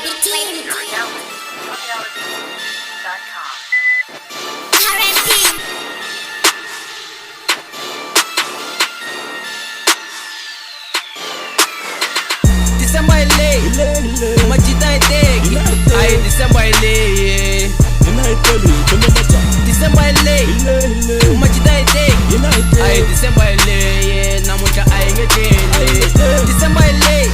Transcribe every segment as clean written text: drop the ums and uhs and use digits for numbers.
Download.com. R&B. December hi leyi majita hi teki ayi December hi leyi December hi leyi majita hi teki ayi December hi leyi namuntlha a hi nge tleli December hi leyi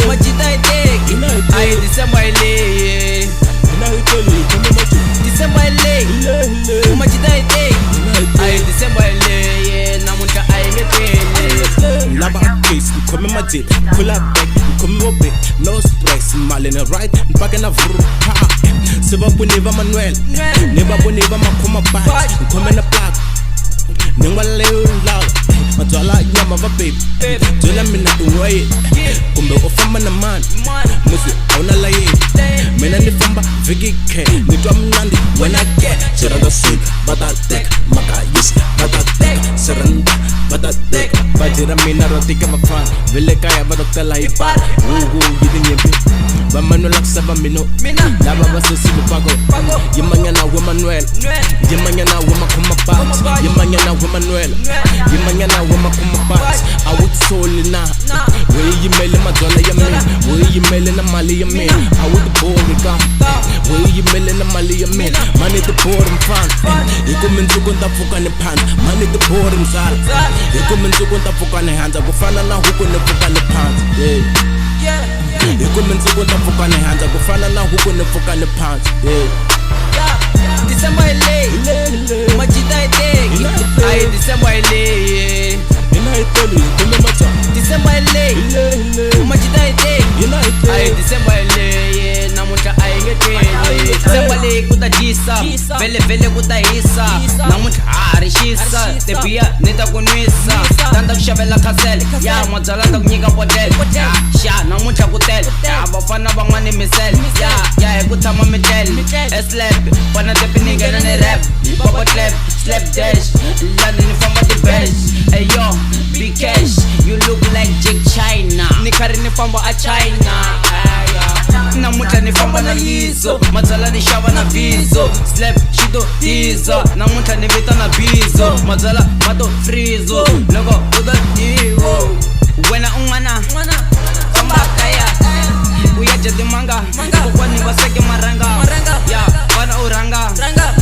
majita hi teki ayi December hi leyi December hi leyi majita hi teki ayi December hi leyi namuntlha a hi nge tleli Lava case, khome majita, pull up back, khome vo big, no stress, mali ni right, mpaka na vru, ha. Se va puni va Manuel, ni va puni va makhoma bat, khome na plug, ni n'wa leyo lawa, mabyala nyama va baby, byela mina u nwa yini, kumbe u famba na mani, musi a wu na layeni, mina ni famba vhiki khe, ni twa mnandi wena ke, xirhandza swilo va ta teka, maka yisi va ta teka, xirhandza va ta teka, baji ra mina ro tika vafana, ve le kaya va to tala hi para, huku yi tinyimpi, va manuela ku xava mino, lava va sesile pako, yimanyana wa Manuel, yimanyana wa makhoma bat, yimanyana wa Manuel, yimanyana wa makhoma bat, a wu tisoli na, we yimele mabyala ya mina, we yimele na mali ya mina, a wu tibori ka, we yimele na mali ya mina, mani tibori mfana, hi ku mindzuku ni ta pfuka ni phandza, mani tibori mzala, hi ku mindzuku ni ta pfuka ni handza, ku fana na huku ni pfuka ni phandza, yeah. Hi ku mindzuku ni ta pfuka ni handza, ku fana na huku ni pfuka ni phandza, yeah. December hi leyi majita hi teki ayi December hi leyi December hi leyi majita hi teki ayi December hi leyi namuntlha a hi nge tleli December leyi ku ta dyisa vele vele ku ta hisa namuntlha ha ri xisa tibiya ni ta ku nwisa ta ku xavela khasele ya mabyala ta ku nyika bodele ya xa namuntlha ku tele ya vafana van'wani misele ya ya hi ku tshama mitlele eslap fana tepi ni nghena ni rap bubble clap slap dash lani ni famba ti-bash eyo big cash you look like Jack China ni karhi ni famba a China namuntlha ni famba na yiso mabyala ni xava na viso slap xi to tiza namuntlha ni vitana bizo mabyala ma to frizo loko u ta tivo wena un'wana famba kaya u ya dya timanga kokwani va sweke marhanga ya fana u rhanga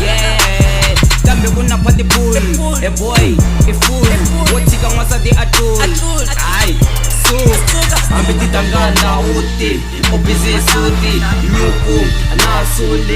yeah kambe ku na party pool a boy i fool wo tshika n'wansati a tlula hayi suka hambi ti tangana wuti u busy hi suti nyuku na suli.